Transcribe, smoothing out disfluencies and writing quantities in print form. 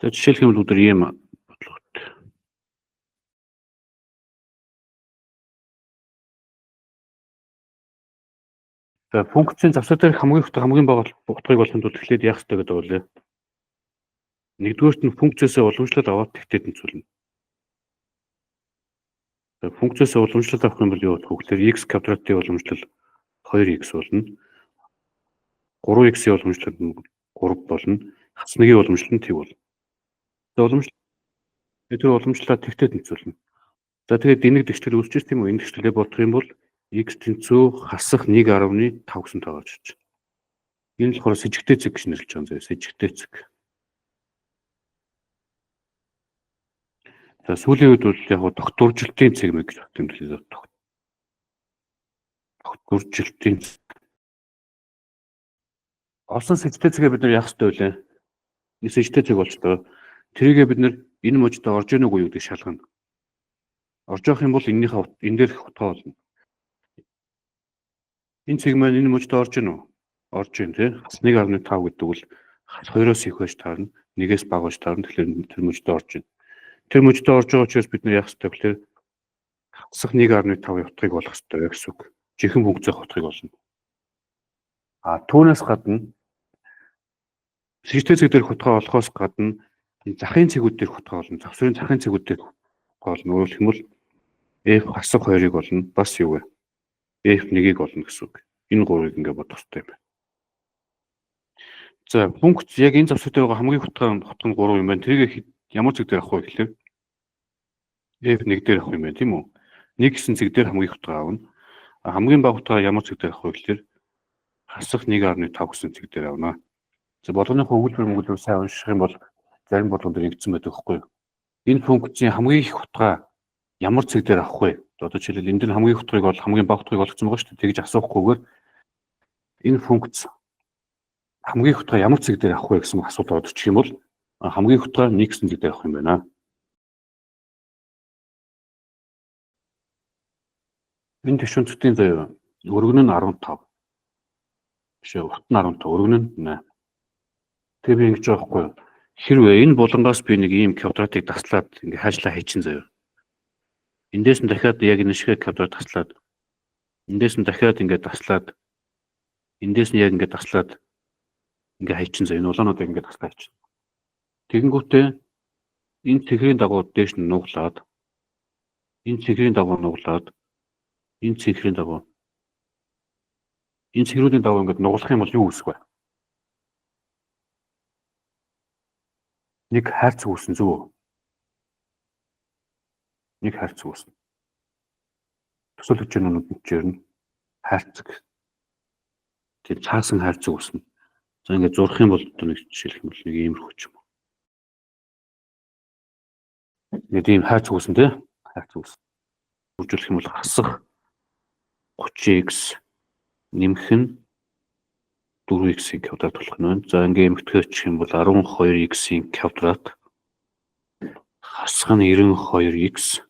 За, жишээлх юм бол өдөр ийм бодлоготой. За, функцийн завсар дээрх хамгийн их хамгийн бага утгыг олохын тулд эхлээд яах ёстой гэдэг вэ? Нэгдүгээрт нь функцээс уламжлал аваад тэгтээ тэнцвүүлнэ. За, функцээс уламжлал авах юм бол юу болох вэ гэхээр x квадратын уламжлал 2x болно. 3x-ийн уламжлал нь 3 болно. Хас 1-ийн уламжлал нь тэг болно. За, уламжлал тэр уламжлалаа тэгтээ тэнцвүүлнэ. За, тэгээд энийг дэвшлэл үүсчээс тийм үү? Энэ дэвшлэлээ бодох юм бол x тэнцүү хасах 1.5 гэсэн тоо гарч ирж байна. Энэ болохоор сэжигтэй цэг гэж нэрлэж байгаа юм заяа. Сэжигтэй цэг. За, сүүлийн үед бол яг тогтворжилтын цэг мэг гэж боддог юм лээ. Тогтворжилтын цэг. Олсон сэжигтэй цэгээ бид нар яах ёстой вэ? Энэ сэжигтэй цэг болчтой. Тэрийгээ бид нар энэ мужид орж ийнү үгүй юу гэдгийг шалгана. Орж явах юм бол энэнийхээ энэ дээрх утгаа болно. Энэ цэг маань энэ мужид орж ийнү? Орж ийн тий. Хас 1.5 гэдэг бол хас 2-оос их байж таарна, 1-ээс бага байж таарна. Тэгэхээр тэр мужид орж ийн. Тэр мужид орж байгаа учраас бид нар яах ёстой гэхээр хасах 1.5-ын утгыг олох ёстой гэсэн үг. Жинхэнэ функцийн утгыг олно. А түүнээс гадна сэжигтэй цэг дээрх утгаа олохоос гадна энэ захын цэгүүд дээрх утгаа олно. Завсрын захын цэгүүд дээрх утгаа олно. Өөрөөр хэлбэл f хасах 2-ыг олно. Бас юу вэ? F1-ийг олно гэсэн үг. Энэ гурвыг ингээ бодох хэрэгтэй юм байна. За, функц яг энэ завсар дээр байгаа хамгийн их утгаа нь 3 юм байна. Тэрийг ямар цэг дээр авах вэ гэхлээр F1 дээр авах юм байна, тийм үү? 1 гэсэн цэг дээр хамгийн их утгаа авна. Хамгийн бага утгаа ямар цэг дээр авах вэ гэхлээр хасах 1.5 гэсэн цэг дээр авна. За, болгоныхоо өгүүлбэр сайн унших юм бол зарим болгон дээр ингэсэн байдаг байхгүй юу? Энэ функцийн хамгийн их утгаа ямар цэг дээр авах вэ? Одоо жишээлбэл энэ дээр хамгийн их утгыг бол хамгийн бага утгыг олгоцсон байгаа шүү дээ. Тэгж асуухгүйгээр энэ функц хамгийн их утгаа ямар цэг дээр авах вэ гэсэн асуулт ороод ирчих юм бол хамгийн их утгаа 1 гэсэн цэг дээр авах юм байна. Энэ тэгш өнцгтийн заяа өргөн нь 15. Биш ээ, урт нь 15, өргөн нь 8. Тэгээ би ингэж байгаа байхгүй юу? Хэрвээ энэ булангаас би нэг ийм квадратыг таслаад ингээ хайжлаа хийчин заяа. Эндээс нь дахиад яг энэ шиг квадрат таслаад, эндээс нь дахиад ингээ таслаад, эндээс нь яг ингээ таслаад ингээ хайчин заяа. Энэ улаануудыг ингээ таслаа хийчин. Тэгэнгүүтээ энэ цэнхрийн дагуу дээш нь нуглаад, энэ цэнхрийн дагуу нуглаад, энэ цэнхрийн дагуу энэ цэнхрүүдийн дагуу ингээд нуглах юм бол юу үүсэх вэ? Нэг хайрцаг үүсэн зүг үү? Нэг хайрцаг үүснэ. Төсөөлөгч нүдчээр нь хайрцаг. Тэр цаасан хайрцаг үүснэ. За, ингээд зурх юм бол одоо нэг жишээлх юм бол нэг иймэрхүү ч юм уу. Ингээд ийм хайрцаг үүснэ тий? Хайрцаг үүснэ. Үржүүлэх юм бол хасах 30x нэмэх нь 4x-ийн квадрат болох нь байна. За, ингээ эмхтгэх юм бол 12x-ийн квадрат хасах нь 92x